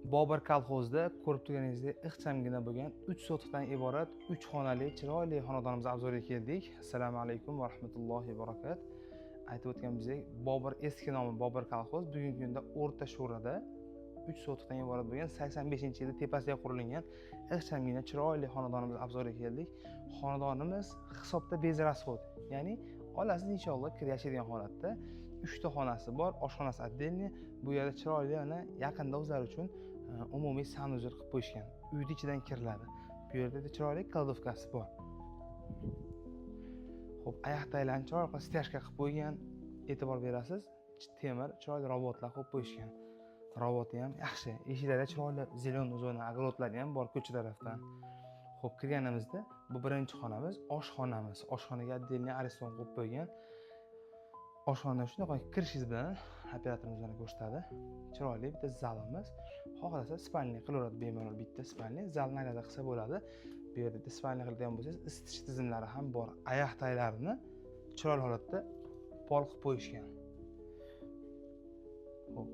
Bobur kolxozida ko'rib turganingizdek ixchamgina bo'lgan 3 sotixdan iborat 3 xonali chiroyli xonadonimiz obzoriga keldik. Assalomu alaykum va rahmatullohi va barakat. Aytib o'tganimizdek, Bobur eski nomi Bobur kolxoz bugungi kunda O'rta Sho'rada 3 sotixdan iborat bo'lgan 85-yilda tepasiga qurilgan ixchamgina chiroyli xonadonimiz obzoriga keldik. Xonadonimiz hisobda без расход, ya'ni olasiz inshaalloh kir yashaydigan holatda. 3 ta xonasi bor, oshxonasi отдельный. Bu yerda chiroyli mana yaqinda o'zlari uchun umumiy санузел qilib qo'yishgan. Uyni ichidan kiriladi. Bu yerda chiroyli кладовка si bor. Xo'p, oyoq taglarini chiroyli qilib стяжка qilib qo'ygan. E'tibor berasiz, temir chiroyli robotlar qo'yib qo'yishgan. Roboti ham yaxshi. Eshiklarda chiroyli зелёный zona, огород lari ham bor ko'cha tarafdan. Xo'p, kirganimizda bu birinchi xonamiz, oshxonamiz. Oshxonaga отдельный ariston qo'yib qo'ygan. Oshxona shunaqa kirishingiz bilan operatorimiz mana ko'rsatadi. Chiroyli bitta zalimiz. Xohlasa спальня qilaveradi bemalol, bitta спальня, zalni alohida qilsa bo'ladi. Bu yerda bitta спальня qiladigan bo'lsangiz, isitish tizimlari ham bor. Oyoq taglarini chiroyli holatda pol qilib qo'yishgan. Xo'p,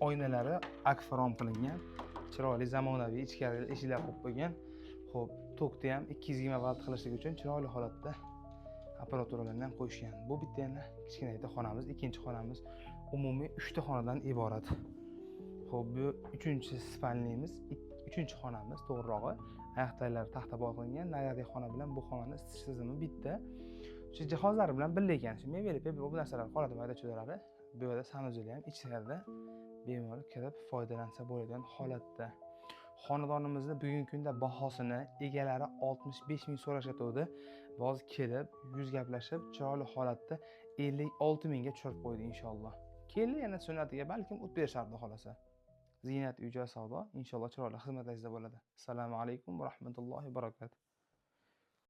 oynalari akfa rom qilingan. Chiroyli zamonaviy ichkari eshiklar qo'yib qo'ygan. Xo'p, tokni ham 220 valt qilishlik uchun chiroyli holatda apparaturalarni ham qo'yishgan. Bu bitta yana kichkina bitta xonamiz, ikkinchi xonamiz. Umumiy 3 ta xonadan iborat. Xo'p, bu uchinchi спальня miz, uchinchi xonamiz to'g'rirog'i. Oyoq taglari taxta pol qilingan. Nariyadagi xona bilan bu xonani isitish tizimi bitta. Shu jihozlari bilan birga ekan. Shu mebel, bu narsalar qoladi, mayda chuydalari. Bu yerda санузел i ham ichkarida bemalol kirib foydalansa bo'ladigan holatda. Xonadonimizni bugungi kunda bahosini egalari 65 ming so'rashatuvdi. Hozir kelib, yuz gaplashib, chiroyli holatda 56 mingga tushirib qo'ydi inshaalloh. Keldi yana sunnatiga balkim o't berishar xudo xohlasa. Ziynat uy joy savdo inshaalloh chiroyli xizmatlaringizda bo'ladi. Assalomu alaykum va rahmatullohi va barakatuh.